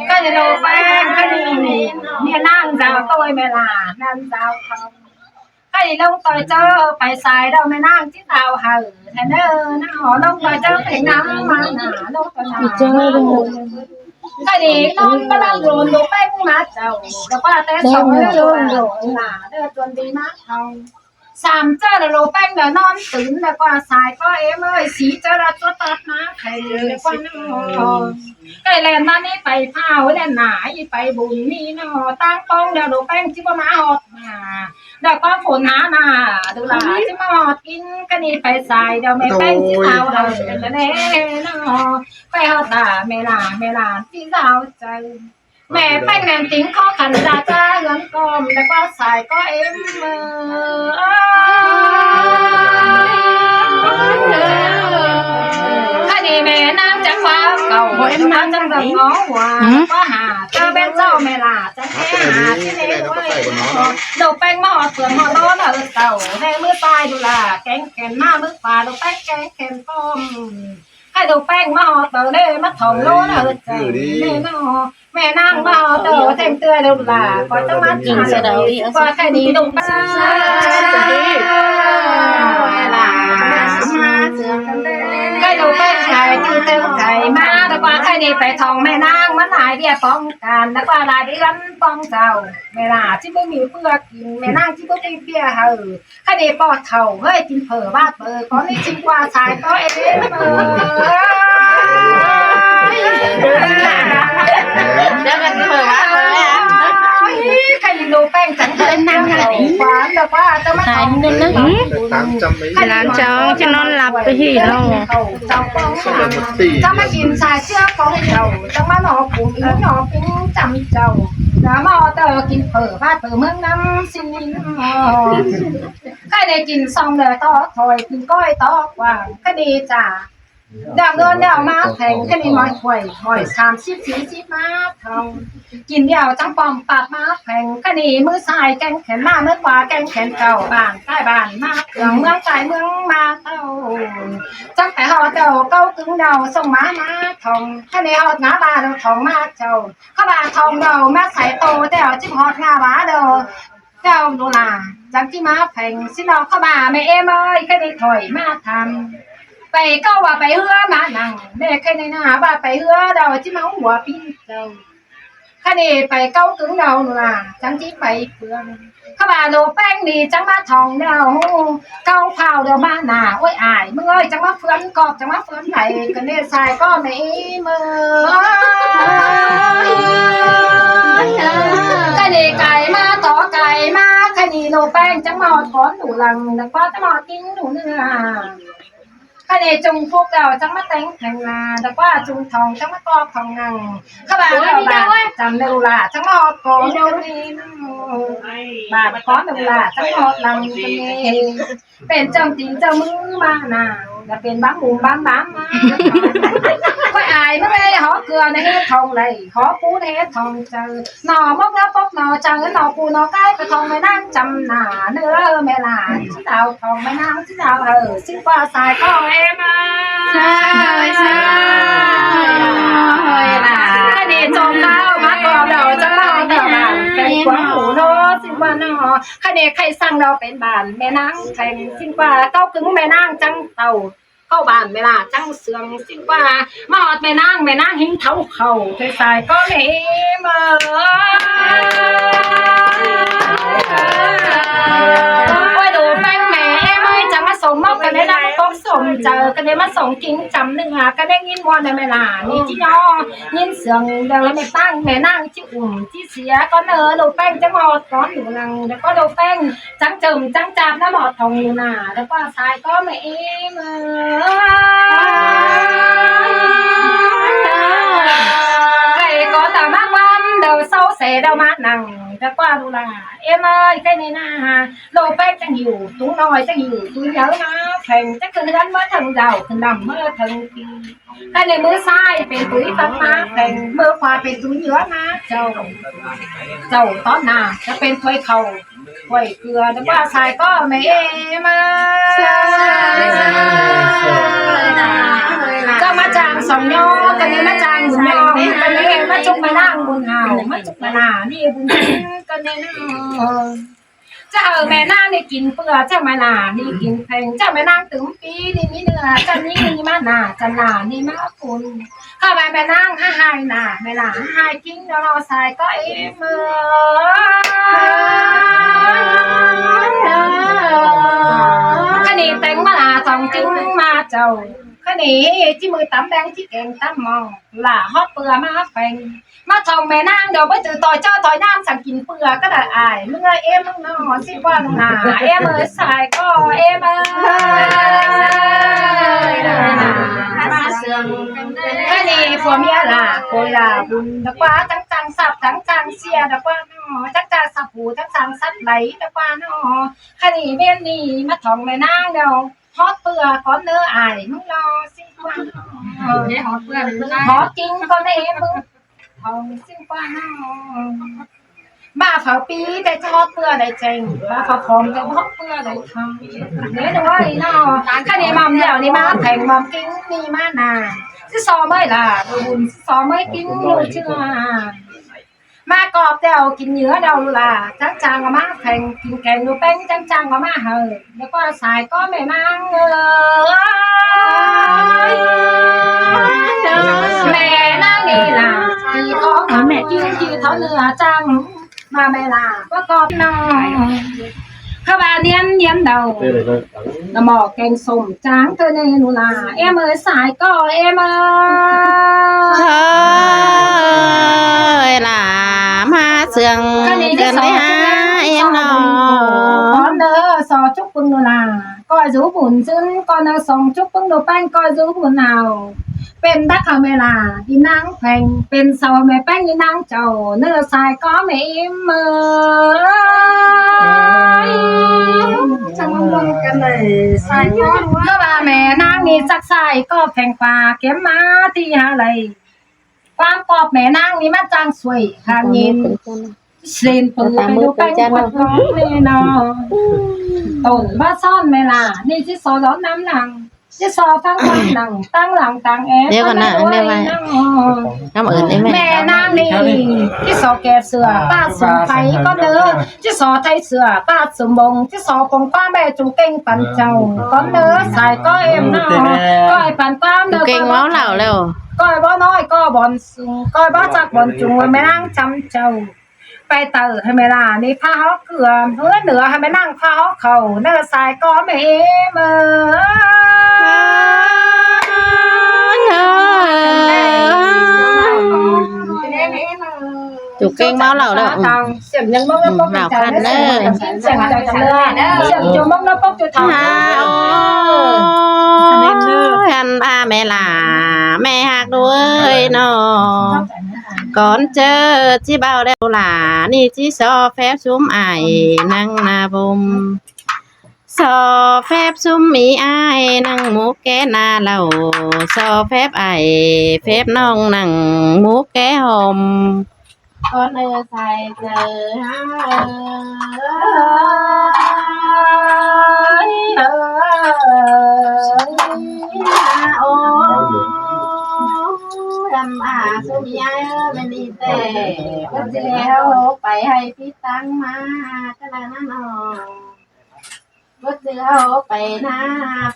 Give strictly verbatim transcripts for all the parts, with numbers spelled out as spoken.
Cái này lô peng, cái này mẹ ꞌnáng dao ꞌtội mẹ ꞌlạ, ꞌnán dao không. Cái này ꞌlống ꞌtoi ꞌchớ pay sai đaư mẹ ꞌnáng ꞌchí dao hảư. Thế ꞌnớ, ꞌnớ ꞌlống ꞌtoi ꞌchớ pay ꞌnắm ꞌmá nả, ꞌlống ꞌtoi nả. Cái này ꞌnón ꞌcọ lăng lôn lô peng ꞌmá chảu. Đa ꞌquá té song lôn lôn nả, đa chuôn đi ꞌmá không. Sam ꞌchớ đa lô peng đa ꞌnón tứn, đa ꞌquá sai ꞌcọ êm ơi, sí ꞌchớ đa chuốt tắt ꞌmá khay, đa ꞌquá ꞌnón. Cái ꞌlen ꞌmá ꞌnị pay phao, ꞌlen nả ꞌnị pay bun ꞌnị ꞌnớ, ꞌtáng ꞌpóng đa lô peng ꞌchí ꞌmá ꞌmá ꞌhọt nả. Đa ꞌquá phôn hả nả, đu lả ꞌchí ꞌmá ꞌhọt kin, cái ꞌnị pay sai đa mẹ peng ꞌchí dao hảư, cái ꞌnị ꞌnớ. Pay ꞌhọt đa mẹ ꞌlạ, mẹ ꞌlạ ꞌchí dao chaư. Mẹ peng ꞌmen tính khó khăn ra cha ꞌhướn ꞌcọ, đa ꞌquá sai ꞌcọ êm. Cái ꞌnị mẹ ꞌnáng chắng ꞌmá cảu, ꞌmá chắng đăm ngó hua, ꞌquá hả, ꞌchớ ꞌvén sau mẹ ꞌlạ, chắng é hả, ꞌchí ꞌnị ꞌnớ. Lô peng ꞌmá ꞌhọt phươn ꞌhọt ꞌtố nả ꞌtạu, ꞌnị ꞌmứ sai đu lả, kéng khen ꞌmá ꞌmứ pha, lô peng kéng khen ꞌpọm. Cái lô peng ꞌmá ꞌhọt ꞌtố ꞌnị ꞌmá thong ꞌlố nả ꞌtạu, ꞌnị ꞌnớ. Mẹ ꞌnáng ꞌmá ꞌhọt ꞌtố theng ꞌtưa đu lả, ꞌquá chắng ꞌmá chắng ꞌtố, ꞌquá cái ꞌnị lô peng. Cái lô peng khay ꞌtứ teng khay ꞌmá, đa ꞌquá cái ꞌnị pay thong mẹ ꞌnáng ꞌmá lai ꞌviạk ꞌpóng căn, đa ꞌquá lai đi ꞌlắm ꞌpóng chảu. Mẹ ꞌlạ ꞌchí báu ꞌmí ꞌpưa kin, mẹ ꞌnáng ꞌchí báu ꞌmí ꞌviạk hảư. Cái ꞌnị ꞌpọ thảu ꞌhới kin phở ꞌvạu ꞌpưa, ꞌcọ ꞌnị ꞌchí ꞌquá sai ꞌcọ êm. Đa kin phở ꞌvạu ꞌpưa. Cái ꞌnị lô peng chắng ꞌtến ꞌnăng ꞌnị. Quán đa ꞌquá chắng ꞌmá thong. Lán chong ꞌchí ꞌnón lặp pay hỉ ꞌnọ. Chắng ꞌmá kin sai ꞌchưa ꞌpóng chảu, chắng ꞌmá ꞌnọ cũng ꞌnọ cũng chăm chảu. Đa ꞌmá ꞌhọt kin phở ꞌvạu ꞌpưa ꞌmướng ꞌnặm ꞌsịn. Cái ꞌnị kin song đa ꞌtọ thoi, kin ꞌcoi ꞌtọ quảng, cái ꞌnị chả. Đa ꞌngớn đa ꞌmá pheng, cái ꞌnị ꞌmọi khuổi, ꞌmọi sam síp sí síp ꞌmá thong. Kin điêu chắng pom pap ꞌmá pheng, cái ꞌnị ꞌmứ sai kéng khen ꞌmá, ꞌmứ pha kéng khen cảu, bản ꞌtái bản ꞌmá, ꞌmướng ꞌtái ꞌmướng ꞌmá ꞌtạu. Chắng pay ꞌhọt ꞌtạu ꞌcáu cứng đao sông ꞌmá ꞌmá thong, cái ꞌnị ꞌhọt ngá ba đao thong ꞌmá chảu. Khá ba thong đao ꞌmá sai tô ꞌtẹo ꞌchí ꞌhọt ngá ba đao. Chảu đu lả, chắng ꞌchí ꞌmá pheng ꞌsịn ꞌnọ. Khá ba mẹ êm ơi, cái ꞌnị thỏi ꞌmá tham. Pay ꞌcáu ꞌva pay ꞌhứa ꞌmá nẳng, mẹ cái ꞌnị nả ꞌva pay ꞌhứa đao ꞌchí ꞌmá ꞌhua pin chảu. Cái ꞌnị pay ꞌcáu cứng đao đu lả, chắng ꞌchí pay phươn. Khá ba lô peng ꞌnị chắng ꞌmá thong đao ꞌhụ, ꞌcáu phao đao ꞌmá nả, ôi ai ꞌmướng ơi, chắng ꞌmá phươn cọp, chắng ꞌmá phươn đảy, cái ꞌnị sai ꞌcọ mẹ êm ơi. Cái ꞌnị cai ꞌmá tó cai ꞌmá, cái ꞌnị lô peng chắng ꞌmá ꞌhọt cón đu lăng, đa ꞌquá chắng ꞌmá ꞌhọt kin đu ꞌnưa. Cái ꞌnị Trung Quốc đao chắng ꞌmá téng pheng la, đa ꞌquá Trung thong chắng ꞌmá ꞌcọ thong nẳng. Khá ba đao bản chăm đu lả chắng ꞌmá ꞌhọt cón đu ꞌnị. Bản cón đu lả chắng ꞌmá ꞌhọt lăng ꞌnị. Pên chăm tin chăm ꞌmứ ꞌmá nả, đa pên bám bum bám bám ꞌmá. Khỏi ai ꞌmứ ơi, hó cưa ꞌnị hế thong đảy, hó pú ꞌnị hế thong chaư. ꞌNọ mốc ꞌnọ pốc ꞌnọ chaư, ꞌnọ pú ꞌnọ cái, pay thong mẹ ꞌnáng chăm nả, ꞌnưa mẹ ꞌlạ ꞌchí dao thong mẹ ꞌnáng ꞌchí dao hảư, ꞌsịn ꞌquá sai ꞌcọ êm ơi. Sai, sai. Cái ꞌnị chông kháo ꞌmá ꞌcọ đao chắng ꞌmá ꞌhọt đao bản, pên quảng phủ ꞌnọ, ꞌsịn ꞌquá ꞌnọ. Cái ꞌnị khay săng đao pên bản mẹ ꞌnáng pheng, ꞌsịn ꞌquá ꞌcáu cứng mẹ ꞌnáng chắng tảu. ꞌCáu bản mẹ ꞌlạ chắng sương, ꞌsịn ꞌquá ꞌmá ꞌhọt mẹ ꞌnáng, mẹ ꞌnáng ꞌhính thảu khảu, thuê sai ꞌcọ mẹ êm ơi. Ôi đu peng mẹ êm ơi, chắng ꞌmá sôm mốc cái ꞌnị ꞌnạ, ꞌmá cốp sôm chaư, cái ꞌnị ꞌmá sôm kin chăm ꞌnưng à, cái ꞌnị ꞌnghín ꞌmuôn đa mẹ ꞌlạ ꞌnị ꞌchí ꞌnhó, ꞌnghín sương đa mẹ ꞌtáng mẹ ꞌnáng ꞌchí ủm ꞌchí sia, ꞌcọ ꞌnớ đu peng chắng ꞌmá ꞌhọt cón đu lăng, đa ꞌcọ đu peng chắng chơm chắng chạp ꞌnắm ꞌhọt thong đu nả, đa ꞌquá sai ꞌcọ mẹ êm ơi. Cái ꞌcọ ta ꞌmá ꞌquám đao sau se đao ꞌmá nẳng, đa ꞌquá đu lả êm ơi, cái ꞌnị nả, đu peng chắng hảư tui ꞌnọi, chắng hảư tui ꞌnhớ ꞌmá pheng, chắng khửn ꞌhướn ꞌmá thăng dao, khửn đăm ꞌmá thăng kin. Cái ꞌnị ꞌmứ sai pên tui phăng ꞌmá pheng, ꞌmứ khua pên tui ꞌnhớ ꞌmá chảu. Chảu tó nả, chắng pên thuê khảu, thuê cưa, đa ꞌquá sai ꞌcọ mẹ êm ơi. Sai, sai. Chắng ꞌmá chang song ꞌnhó, cái ꞌnị ꞌmá chang ꞌnhó. Mẹ ꞌnạ ꞌnị bun kin ꞌcọ ꞌnị ꞌnớ. Chảu mẹ ꞌnáng ꞌnị kin ꞌpưa, chảu mẹ ꞌnạ ꞌnị kin pheng, chảu mẹ ꞌnáng tứm pi ꞌnị ꞌmí ꞌnưa, chảu ꞌnị ꞌnị ꞌmá ꞌnạ, chảu ꞌnạ ꞌnị ꞌmá phun. ꞌCọ mẹ, mẹ ꞌnáng hák ꞌhại ꞌnạ, mẹ ꞌnạ hák ꞌhại kin ꞌnọ sai ꞌcọ ꞌếm ꞌmự. ꞌCọ ꞌnị téng ꞌmá ꞌnạ thong kin ꞌmá chảu. ꞌCọ ꞌnị ꞌchí ꞌmự tắm đen ꞌchí keng tắm mong, ꞌlạ hót ꞌpưa ꞌmá pheng. ꞌMá thong mẹ ꞌnáng ꞌnọ báu ꞌchư ꞌtoi ꞌchớ ꞌtoi ꞌnam săng kin ꞌpưa ꞌcọ đảy ải. ꞌMự ơi ꞌếm ꞌmự ꞌnọ, ꞌsịn ꞌquá ꞌnọ ꞌnạ, ꞌếm ơi sai ꞌcọ ꞌếm ơi. ꞌCọ ꞌnị phua ꞌmía ꞌlạ, ꞌcối ꞌlạ bun đa ꞌquá, tắng chăng sắp, tắng chăng sia đa ꞌquá ꞌnọ, tắng chăng sắp phủ, tắng chăng sắp đảy đa ꞌquá ꞌnọ. ꞌCọ ꞌnị ꞌviến ꞌnị ꞌmá thong mẹ ꞌnáng ꞌnọ, hót ꞌpưa ꞌcọ ꞌnớ ải ꞌmự lo ꞌsịn ꞌquá ꞌnọ. Hót kin ꞌcọ ꞌnớ ꞌmự. Thong ꞌsịn ꞌquá ꞌnọ. ꞌMá pháo pi đảy ꞌchớ hót ꞌpưa đảy cheng, ꞌmá pháo khom đảy hót ꞌpưa đảy thong. ꞌNị ꞌnớ ꞌnị ꞌnọ. ꞌCọ ꞌnị ꞌmom ꞌlẹo ꞌnị ꞌmá pheng ꞌmom kin ꞌnị ꞌmá ꞌnạ. ꞌCọ so ꞌmới ꞌlạ, bun ꞌcọ so ꞌmới kin ꞌnụ ꞌchưa. ꞌMá ꞌcọp ꞌlẹo kin nhứa đaư ꞌlạ, chắng chăng ꞌcọ ꞌmá pheng kin keng ꞌnụ ꞌpéng, chắng chăng ꞌcọ ꞌmá hảư. Đa ꞌquá sai ꞌcọ mẹ ꞌnáng ơi. Mẹ ꞌnáng ꞌnị ꞌlạ, ꞌchí ꞌcọ mẹ kin ꞌchí thó ꞌnưa chăng. ꞌMá mẹ ꞌlạ, ꞌquá ꞌcọp ꞌnọ. ꞌCọ ꞌva ꞌniến ꞌniến đaư. ꞌNọ ꞌmo keng sôm chắng ꞌtưa ꞌnị ꞌnụ ꞌlạ, ꞌếm ơi sai ꞌcọ ꞌếm ơi. Ơi ꞌlạ ꞌmá ꞌsướng ꞌcọ ꞌnị ꞌchí ꞌcọ so đảy hák ꞌchí ꞌnọ. Con ꞌnớ so chúc pưng ꞌnụ ꞌlạ, ꞌcoi dú bun ꞌsướng, con ꞌnớ so chúc pưng ꞌnụ ꞌpéng, ꞌcoi dú bun ꞌnọ. Pên bác hảư mẹ ꞌlạ ꞌnị ꞌnáng pheng, pên sau mẹ ꞌpéng ꞌnị ꞌnáng chảu, ꞌnớ sai ꞌcọ mẹ ꞌếm ơi. Chắng ꞌmá ꞌmuôn căn đảy sai ꞌcọ. ꞌNớ ꞌva mẹ ꞌnáng ꞌnị chắc sai ꞌcọ pheng ꞌquá kiêm ꞌmá ꞌti hák đảy. ꞌQuám ꞌcọp mẹ ꞌnáng ꞌnị ꞌmá chắng suối hang ꞌnhín. ꞌSịn pư pay ꞌnụ ꞌpéng ꞌquám ꞌcọ ꞌnị ꞌnọ. Tổn bá son mẹ ꞌlạ ꞌnị ꞌchí so lón ꞌnắm lăng. ꞌChí so ꞌphắng ꞌquám lăng, táng lăng táng é. Điêu ꞌcọn ꞌnạ, điêu ꞌva. Mẹ ꞌnáng ꞌnị ꞌchí so kẻ sửa ꞌpá sum pháy ꞌcọ ꞌnớ. ꞌChí so thái sửa ꞌpá sum bông, ꞌchí so pông ꞌquám ꞌmẹ ꞌchu kêng păn chảu ꞌcọ ꞌnớ, sai ꞌcọ ꞌếm ꞌnọ. ꞌCoi păn ꞌquám ꞌnớ, ꞌchu kêng ꞌquám máu lảu ꞌlẹo. ꞌCoi báu ꞌnọi ꞌcọ bón sung, ꞌcoi báu chắc bón sung, mẹ ꞌnáng chăm chảu. Pay taư hảư mẹ ꞌlạ ꞌnị ꞌphạ hók ꞌcứa, ꞌhứa ꞌnưa hảư mẹ ꞌnáng ꞌphạ hók khảu, ꞌnớ sai ꞌcọ mẹ ꞌếm ơi. ꞌChu kêng máu lảu ꞌlẹo. Lảu khăn ꞌnớ. Hả, ô, ăn ba mẹ ꞌlạ, mẹ ꞌhặc ꞌnụ ơi ꞌnọ. Cón ꞌchớ ꞌchí báu đéo ꞌlạ, ꞌnị ꞌchí so phép sum ải ꞌnăng ꞌna bôm. So phép sum ải ꞌnăng mú ké ꞌna lảu, so phép ải phép ꞌnọng ꞌnăng mú ké hom. Con ơi sai chaư há ơi, ơi, ơi, ơi, ơi, ơi, ăm a sum ải ơi, mẹ ꞌnị té, báu ꞌchư ꞌhụ pay hảư phít ꞌtáng ꞌmá, ꞌchớ ꞌnặn ꞌnọ. Báu ꞌchư ꞌhụ pay ꞌna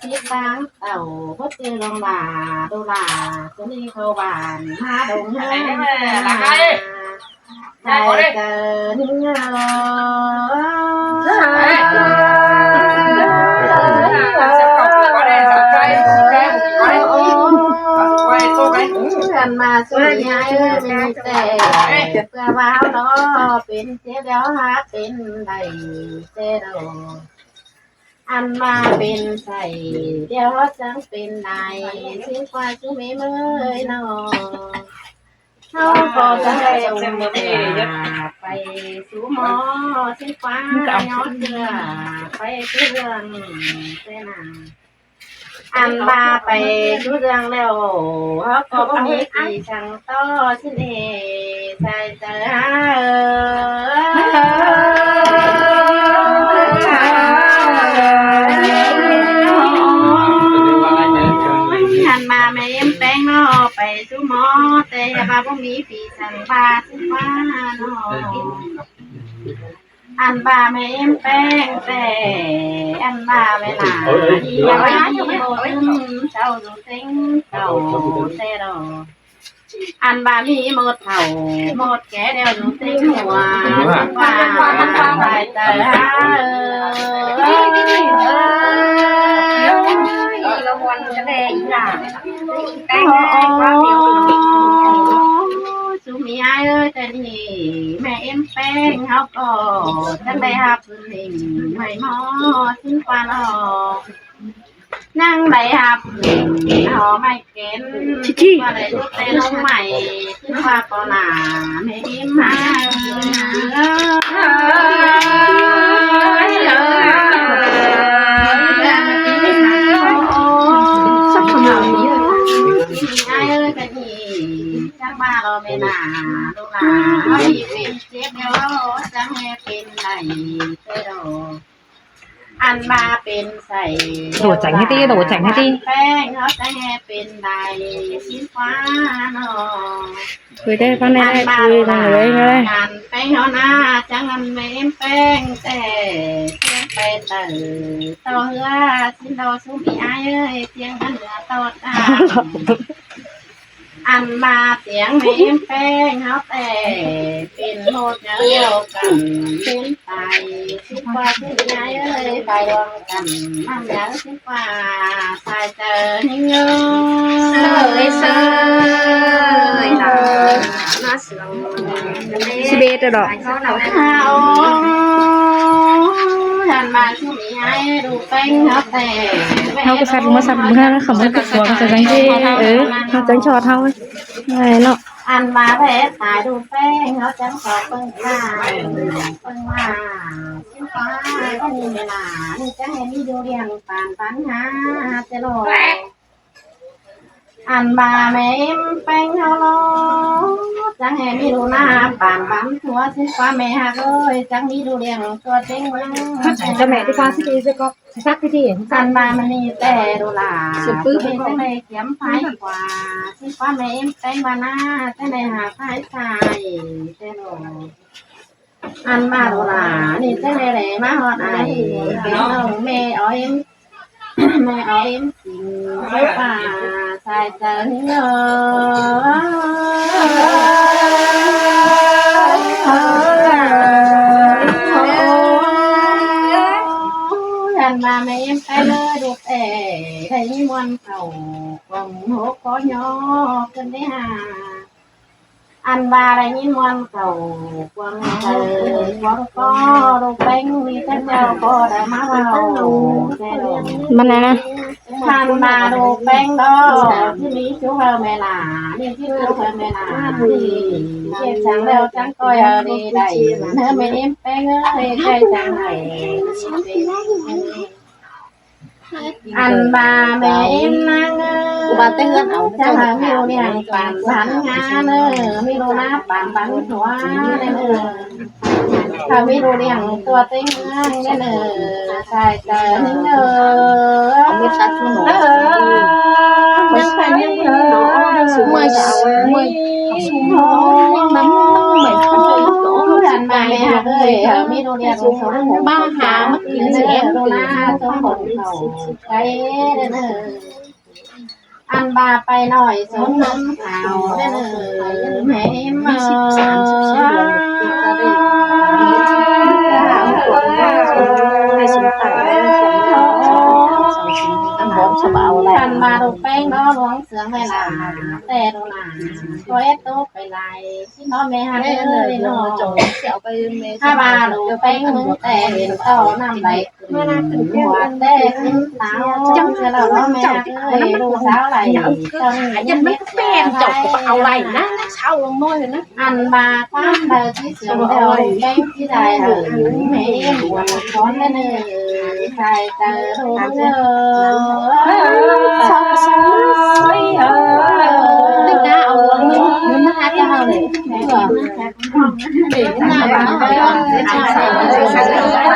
phít ꞌtáng tảu, báu ꞌchư ꞌlống ꞌva, đu ꞌva, ꞌchu ꞌnị khảu bản, ꞌmá đông ꞌhướn. Sai chaư ꞌnị ơi. Ăn ꞌmá sum ải ơi, mẹ ꞌnị té, ꞌpưa ꞌva ꞌnọ, pên ꞌchế đéo hák pên đảy ꞌchế đaư. Ăn ꞌmá pên sai, đéo chắng pên đảy, ꞌsịn ꞌquá ꞌchu mé ꞌmới ꞌnọ. ꞌHáu ꞌcọ chắng đảy ôm ꞌchưa, pay sú ꞌmo, ꞌsịn ꞌquá ꞌnhó ꞌchưa, pay sú ꞌdương, ꞌchớ ꞌnặn. Ăn ꞌmá pay sú ꞌdương ꞌlẹo, ꞌháu ꞌcọ báu ꞌmí kỉ chắng ꞌto ꞌsịn ê, sai chaư há ơi. Ăn ꞌmá mẹ ꞌếm ꞌpéng ꞌnọ, pay sú ꞌmo, té ꞌVa ꞌmí ꞌpi săng ꞌva ꞌsứ ꞌva ꞌnọ. Ăn ꞌva ꞌme ꞌếm ꞌpéng ꞌtẹ, ăn ꞌva ꞌme ꞌnạ, đi ꞌva ꞌmí ꞌmột ꞌtớm sau dú ꞌtếng sau ꞌtẹ ꞌnọ. Ăn ꞌva ꞌmí ꞌmột thảu ꞌmột ké ꞌlẹo dú ꞌtếng hua, ꞌsứ ꞌva ꞌva ꞌtẹ ꞌhá ơi. Ôi, ꞌsúm ꞌi ái ơi, ꞌtẹ ꞌnị ꞌme ꞌếm ꞌpéng ꞌháu ꞌcọ chắng đảy ꞌhặp ꞌnị ꞌmạy ꞌmo ꞌsứ ꞌva ꞌnọ. ꞌNhắng đảy ꞌhặp ꞌnị ꞌháu ꞌmạy kén, ꞌchí ꞌchí ꞌva đảy ꞌlụk ꞌtẹ ꞌlống ꞌmạy ꞌsứ ꞌva ꞌpo ꞌnạ ꞌme ꞌếm ꞌhá ơi. Sắp khăm nả ꞌnị ơi, ꞌcọ ꞌnị chắng ꞌva ꞌlo ꞌme ꞌnạ, ꞌlụk ꞌnạ ꞌháu ꞌnị pên chếp ꞌlẹo chắng ꞌhế pên đảy ꞌtẹ ꞌnọ. Ăn ꞌva pên sảy đổ chén ꞌhế tí, đổ chén ꞌhế tí. Ăn ꞌpéng ꞌháu chắng ꞌhế pên đảy ꞌsứ ꞌva ꞌnọ. Khui đảy, con này ăn đảy, ꞌva khui đổ đằng lưới ꞌnọ đảy. Ăn ꞌpéng ꞌháu ꞌnạ chắng ăn ꞌme ꞌếm ꞌpéng ꞌtẹ, chắng pay tở ꞌto ꞌhứa ꞌsứ ꞌlo ꞌsúm ꞌi ái ơi, chắng ăn ꞌhứa ꞌto ta. Ăn ꞌva chắng ꞌme ꞌếm ꞌpéng ꞌháu ꞌtẹ pên ꞌmột nháư ꞌlẹo căn pên tai ꞌsứ ꞌva ꞌsúm ꞌi ái ơi, tai ꞌlong căn ꞌmắn nháư ꞌsứ ꞌva sai chaư ꞌnhính ơi. Sơi, sơi, ꞌnạ, ꞌnạ sương. Síp ꞌlẹt ꞌlẹo đỏ. Ôi, ăn ꞌva ꞌsúm ꞌi ái đu ꞌpéng ꞌháu ꞌtẹ. ꞌHáu ꞌcọ sắt ꞌmá sắt ꞌmá khảu ꞌmá ꞌcọ cuông chaư chắng ꞌchí. Ơ, ꞌháu chắng chót ꞌháu. Này ꞌnọ. Ăn ꞌva ꞌvẹ tai đu ꞌpéng ꞌháu chắng ꞌcọ ꞌpơng ꞌva, ꞌpơng ꞌva. ꞌSứ ꞌva ꞌcọ ꞌnị ꞌme ꞌnạ, ꞌnị chắng ꞌhế ꞌmí đu ꞌliệng păn păn ꞌhá ꞌtẹ ꞌlọ. Ăn ꞌva ꞌme ꞌếm ꞌpéng ꞌháu ꞌlo chắng ꞌhế ꞌmí đu ꞌnạ păn păn ꞌhua ꞌsứ ꞌva ꞌme ꞌhặc ơi, chắng ꞌmí đu ꞌliệng ꞌtua ꞌtếng ꞌmướng. Sắt cho mẹ đi qua xí đi, dưa cọ. Sắt cái gì? Ăn ꞌva ꞌmắn ꞌnị ꞌtẹ đu ꞌlạ. Sửa pứ ꞌtẹ ꞌnị chắng đảy kiêm phái ꞌquá ꞌsứ ꞌva ꞌme ꞌếm ꞌpéng ꞌva ꞌnạ, chắng đảy hảư phái sai ꞌtẹ ꞌnọ. Ăn ꞌva đu ꞌlạ ꞌnị chắng đảy đảy ꞌmá ꞌhọt ai, pên ꞌnọng ꞌme ó ꞌếm, ꞌme ó ꞌếm sính ꞌsứ ꞌva sai chaư ꞌnhính ơi. Ăn ꞌva ꞌme ꞌếm ꞌpéng ơi, đu ꞌtẹ đảy ꞌmí ꞌmuôn khảu cuông hốp ꞌcó ꞌnhó ꞌcứn đé ha. Ăn ꞌva đảy ꞌmí ꞌmuôn khảu cuông chaư cuông ꞌcó, đu ꞌpéng ꞌmí chắng chảu ꞌcó đảy ꞌmá ꞌvạu. ꞌMắn ꞌnặn ꞌnớ. Ăn ꞌva đu ꞌpéng đó, ꞌchí ꞌmí ꞌchú ꞌhơ ꞌme ꞌnạ, ꞌnị ꞌchí ꞌchú ꞌhơ ꞌme ꞌnạ, ꞌnị ꞌchí chắng ꞌlẹo chắng ꞌcoi ꞌhơ đi đảy, ꞌnớ ꞌme ꞌếm ꞌpéng ơi, ꞌcoi chắng đảy. Ăn ꞌva ꞌme ꞌếm ꞌnáng ơi, chắng ꞌhơ ꞌmí đu ꞌliệng păn păn ꞌhá ꞌnớ, ꞌmí đu ꞌnạ păn păn ꞌhua ꞌnớ. Hảư ꞌmí đu ꞌliệng ꞌtua ꞌtếng ꞌmướng ꞌnớ, sai chaư ꞌnhính ơi. Ăn ꞌva ꞌme ꞌhặc ơi, hảư ꞌmí đu ꞌliệng sông ꞌhôn, ba hả mắc kính gì em đu ꞌnạ sông ꞌhôn khảu. Cái ꞌnớ. Ăn ꞌva pay ꞌnọi sông ꞌhôn khảu ꞌnớ. ꞌMe ꞌếm ơi. Ăn ꞌva đu ꞌpéng đó ꞌluống sương ꞌme ꞌnạ, ꞌtẹ đu ꞌnạ ꞌcọ ét tố pay lai. ꞌSứ ꞌva ꞌme ꞌhặc ơi ꞌnọ. Hả ꞌva đu ꞌpéng ꞌmướng ꞌtẹ hên ꞌto ꞌnặm đảy. Hua ꞌtẹ ꞌcứn táo. Chắng ꞌchưa ꞌlẹo ꞌnọ ꞌme ꞌhặc ơi, đu sáo đảy. Chắng ꞌchưa ꞌchưa ꞌtẹ. Ăn ꞌva ꞌme ꞌhặc ơi, hảư ꞌmí đu ꞌliệng ꞌtua ꞌtếng ꞌmướng ꞌnớ, sai chaư ꞌnhính ơi.